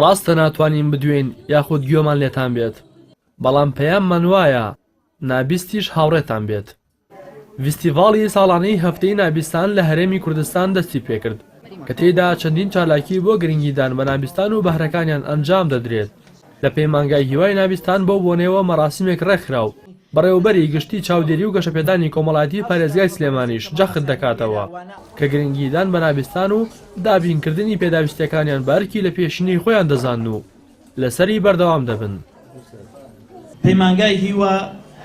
ڕاستە ناتوانین بدوێین یاخود گوێمان لێتان بێت، بەڵام پەیاممان وایە نابیستیش هاوڕێتان بێت. ڤیستیڤاڵی ساڵانەی هەفتەی نابیستان لە هەرێمی کوردستان دەستی پێکرد، کە تێیدا چەندین چالاکی بۆ گرنگیدان بە نابیستان و بەهرەکانیان ئەنجام دەدرێت. لە پەیمانگای هیوای نابیستان بەو بۆنەیەوە مەراسیمێک ڕێکخرا و بەڕێوەبەری گشتی چاودێری و گەشەپێدانی کۆمەڵایەتی پارێزگای سلێمانیش جەخت دەکاتەوە کە گرنگیدان بە نابیستان و دابینکردنی پێداویستیەکانیان بە ئەرکی لە پێشینەی خۆیان دەزانن و لەسەری بەردەوام دەبن. پەیمانگای هیوا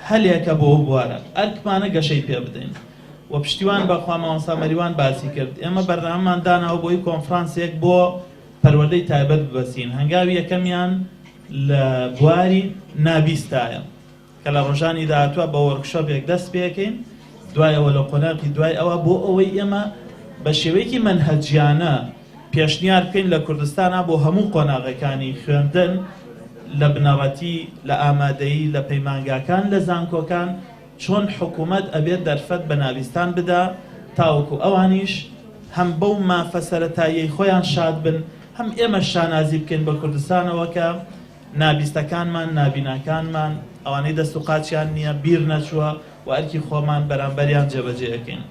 هەلێکە بۆ ئەو بوارە، ئەرکمانە گەشەی پێ بدەین و پشتیوان بەخوا مامۆستا مەریوان باسی کرد، ئێمە بەرنامەمان داناوە بۆی کۆنفرانسێک بۆ پەروەردەی تایبەت ببەستین، هەنگاوی یەکەمیان لە بواری نابیستایە کە لە ڕۆژانی داهاتووە بە وۆرکشۆپێک دەست پێکەین، دوای ئەوە لە قۆناغی دوای ئەوە بۆ ئەوەی ئێمە بە شێوەیەکی مەنهەجیانە پێشنیار بکەین لە کوردستانا بۆ هەموو قۆناغەکانی خوێندن لە بنەڕەتی، لە ئامادەیی، لە پەیمانگاکان، لە زانکۆکان چۆن حکومەت ئەبێت دەرفەت بە نابیستان بدا تاوەکو ئەوانیش هەم بەو مافە سەرەتاییەی خۆیان شاد بن هەم ئێمەش شانازی بکەین بە کوردستانەوە کە نابیستەکانمان، نابیناکانمان، ئەوانەی دەست و قاچیان نییە بیر نەچووە و ئەرکی خۆمان بەرامبەریان جێبەجێ ئەکەین.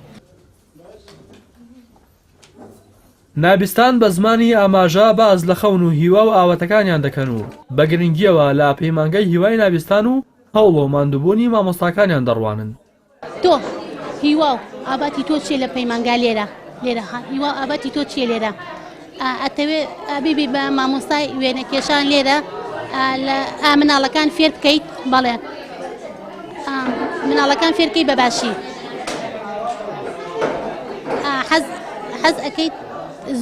نابیستان بە زمانی ئاماژە باس لە خەون و هیوا و ئاواتەکانیان دەکەن و بە گرنگییەوە لە پەیمانگای هیوای نابیستان و هەوڵ و ماندووبوونی مامۆستاکانیان دەڕوانن. تۆ هیوا و ئاواتی تۆ چیە لە پەیمانگا لێرە لێرە هیوا و ئاواتی تۆ چیە لێرە ئەتەوێ ببی بە مامۆستای وێنەکێشان لێرە لە مناڵەکان فێر بکەیت بەڵێ مناڵەکان فێرکەی بە باشی حەز حەز ئەەکەیت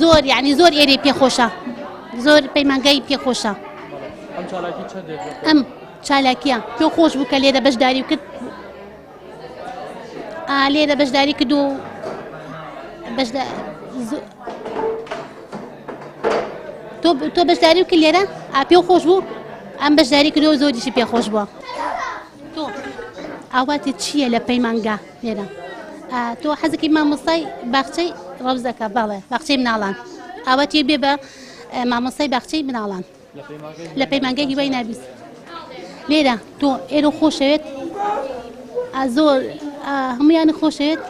زۆر یعنی زۆر ئێرەی پێخۆشە زۆر پەیمانگای پێخۆشە ئەم چالاکیە پێ خۆش بوو کە لێرە بەشداری کرد لێرە بەشداری کرد و بەشدا تۆ بەشداری کرد لێرە پێ خۆش بوو ئەم بەشداری کردو زۆریشی پێ خۆش بووە تۆ ئاواتت چییە لە پەیمانگا لێرە تۆ حەزەکەی مامۆستای باخچەی ڕەوزەکە بەڵێ باخچەی مناڵان ئاواتی بێ بە مامۆستای باخچەی مناڵان لە پەیمانگای هیوای نابیست لێرە تۆ ئێرە خۆشەوێت زۆر هەمویان خۆشەوێت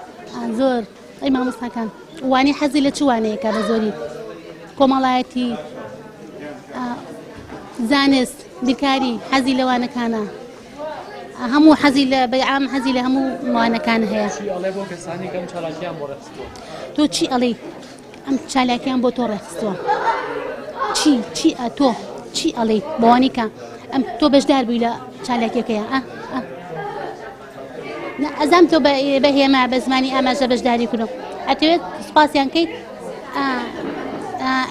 زۆر ئەی مامۆستاکان وانی حەزی لە چ وانەیەکە بە زۆری کۆمەڵایەتی زانست بیرکاری حەزی لە وانەکانە هەموو حەزی لە بەعام حەزی لە هەموو وانەکان هەیە تۆ چی ئەڵێ ئەم چالاکیان بۆ تۆ ڕێکخستووە چی چی تۆ چی ئەڵێ بەوانی کە ئەم تۆ بەشدار بووی لە چالاکیەکەیە ئە ئەزام تۆ بە هێما بە زمانی ئاماژە بەشداری کردو ئەتەوێت سوپاسیان کەیت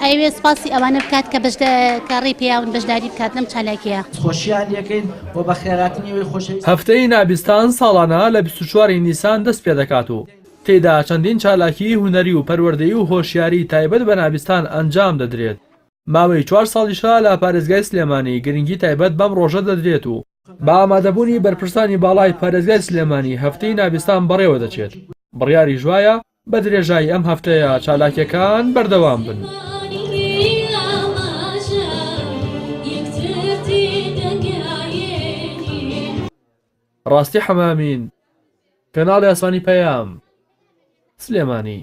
ئەیوێ سوپاسی ئەوانە بکات کە بەشدە کە ڕێی پێیاون بەشداری بکات لەم چالاکیە. خۆشیان لەکەین و بە خێراتنی ئەوی خۆشەویست. هەفتەی نابیستان ساڵانە لە 24 ی نیسان دەست پێدەکات و تێیدا چەندین چالاکیی هونەری و پەروەردەیی و هۆشیاری تایبەت بە نابیستان ئەنجام دەدرێت. ماوەی چوار ساڵیشە لە پارێزگای سلێمانی گرنگی تایبەت بەم ڕۆژە دەدرێت و بە ئامادەبوونی بەرپرسانی باڵای پارێزگای سلێمانی هەفتەی نابیستان بەڕێوەدەچێت، بڕیاریش وایە بە درێژایی ئەم هەفتەیە چالاکیەکان بەردەوام بن. ڕاستی حەمامین، کەناڵی ئاسمانی پەیام، سلێمانی.